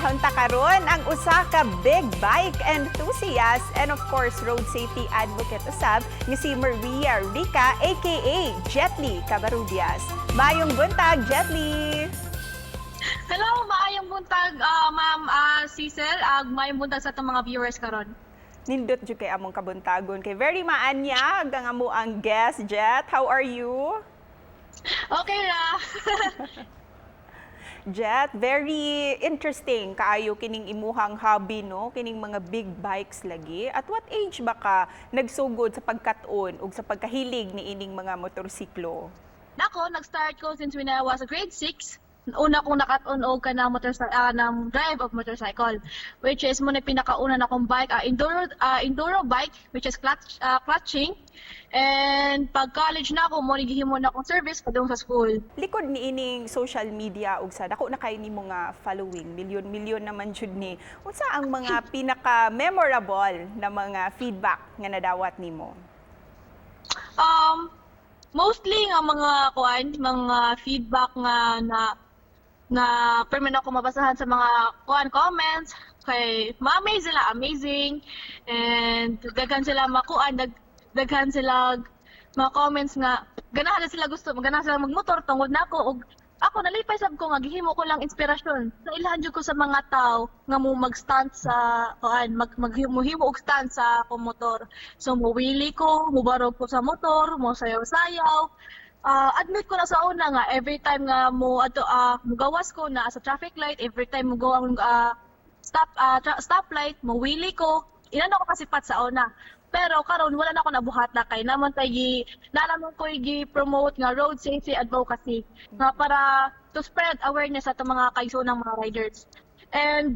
Bisitahon ta karon ang usa ka big bike enthusiast and, of course, road safety advocate usab nga si Maria Rica aka Jetly Cabarubias. Maayong buntag, Jetly! Hello, maayong buntag, Ma'am Cecil, ag maayong buntag sa atong mga viewers karon. Nindot jud kay among kabuntagon kay very maanyag ang among guest, Jet. How are you? Okay ra. Jet, very interesting kaayo kining imuhang hobby, no, kining mga big bikes lagi. At what age ba ka nagsugod sa pagkat-on ug sa pagkahilig ni ining mga motorsiklo? Nako, nag-start ko since when I was grade 6. Una kong nakat-on og kanang motorcycle, ng drive of motorcycle, which is mao na pinakauna na akong bike, enduro bike, which is clutching. And pag college na ako, mao ni gihimo na akong service padung sa school. Likod ni ining social media ug sa dako na kay nimo nga following, milyon-milyon naman jud ni. Unsa ang mga pinaka memorable na mga feedback nga nadawat nimo? Mostly nga mga kuan, mga feedback nga na na permi ako mabasahan sa mga kuan comments kay ma-amaze sila, amazing, and daghan sila makuan, daghan sila mga comments nga ganahan na sila, gusto ganahan sila magmotor tungod nako. Og ako, nalipay sab ko nga gihimo ko lang inspirasyon sa ilhan jud ko sa mga tao nga mo mag-stunt sa kuan, mag maghimo og stunt sa akong motor. So muwili ko, mubarog ko sa motor, mo sayaw-sayaw. Admit ko na sa una nga every time nga mo ato, mugawas ko na sa traffic light, every time mo go ang stoplight, mo wili ko. Inana ko kasipat sa una. Pero karon wala na ako nabuhat na kay naman tay gi na naman ko gi promote nga road safety advocacy nga para to spread awareness sa atong mga kaigsoonang mga riders. And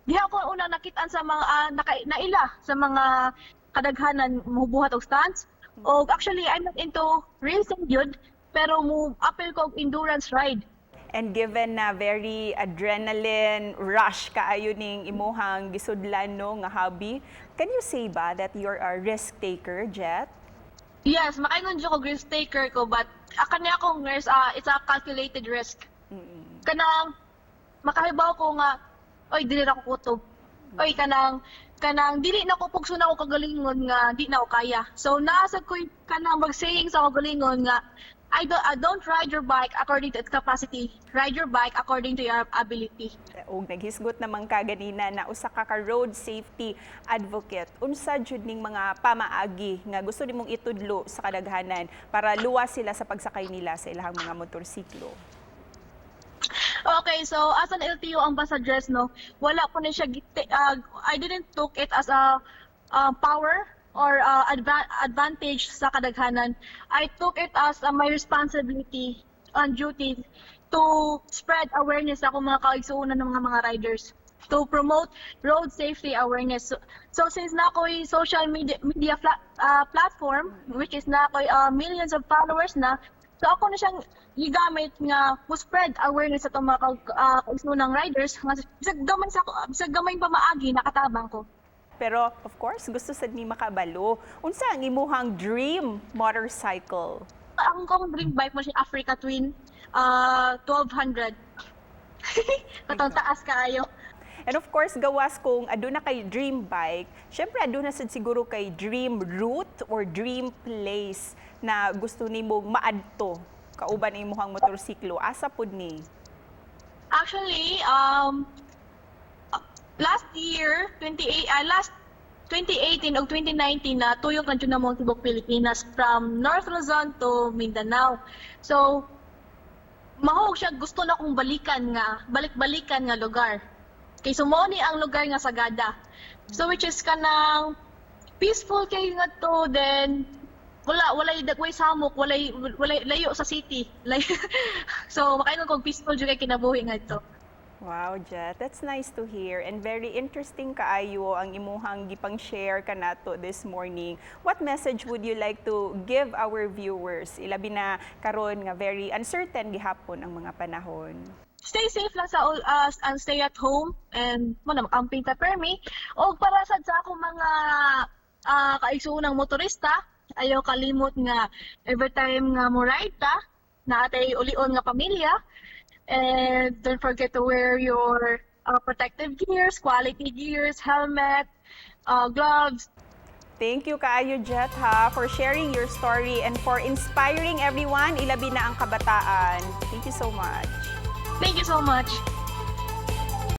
diha ko una nakitaan sa mga naila sa mga kadaghanan mubuhat og stunts. Og actually, I'm not into racing yun, pero mo apil ko og endurance ride. And given na very adrenaline rush kaayo ning imuhang gisudlan, no, nga hobby, can you say ba that you're a risk taker, Jet? Yes, makaingon jud ko risk taker ko, but kani akong risk, it's a calculated risk. Kanang makahibaw ko nga, oy, dili ra ko kutob. Oy, kanang dili na ko pugso na ako kagalingon nga di na ako kaya. So naa sa ko'y kanang mag-saying sa ako galingon nga I don't ride your bike according to its capacity. Ride your bike according to your ability. Ug naghisgot naman ka ganina na usa ka ka road safety advocate. Unsa jud ning mga pamaagi nga gusto nimong itudlo sa kadaghanan para luwas sila sa pagsakay nila sa ilahang mga motorsiklo? Okay, so as an LTO ambassadress, no, wala ko na siya, I didn't took it as a power or advantage sa kadaghanan. I took it as my responsibility and duty to spread awareness sa akong mga kaigsuonan ng mga riders, to promote road safety awareness. So since na ako'y social media platform, which is na ako'y millions of followers na, so ako na siyang gigamit nga mo spread awareness sa itong mga kaigsuonang riders nga bisag gamay pamaagi, nakatabang ko. Pero of course, gusto sad mi makabalo. Unsa ang imuhang dream motorcycle? Ang kong dream bike mao siya Africa Twin 1200. Katong taas kaayo. And of course, gawas kung aduna kay dream bike, syempre aduna sad siguro kay dream route or dream place na gusto nimong maadto kauban imuhang motorsiklo. Asa pud ni? Actually, last year, 28, last 2018 o 2019 na tuyok na jud namo ang tibok Pilipinas from North Luzon to Mindanao. So, mahog siya gusto na kong balikan nga, balik-balikan nga lugar. Kay so mao ni ang lugar nga Sagada. So which is kanang peaceful kay nga to, then wala walay dagway samok, walay layo sa city. So makaingon kog peaceful jud kay kinabuhi nga ito. Wow, Jet. That's nice to hear and very interesting kaayo ang imuhang gipang-share kanato this morning. What message would you like to give our viewers? Ilabi na karon nga very uncertain gihapon ang mga panahon. Stay safe lang sa and stay at home and mo na makamping ta permi. Og para sad sa akong mga kaigsuonang motorista, ayaw kalimot nga every time nga mo ride ta, naa tay ulion nga pamilya, and don't forget to wear your protective gears, quality gears, helmet, gloves. Thank you kaayo, Jet, ha, for sharing your story and for inspiring everyone, ilabi na ang kabataan. Thank you so much. Thank you so much.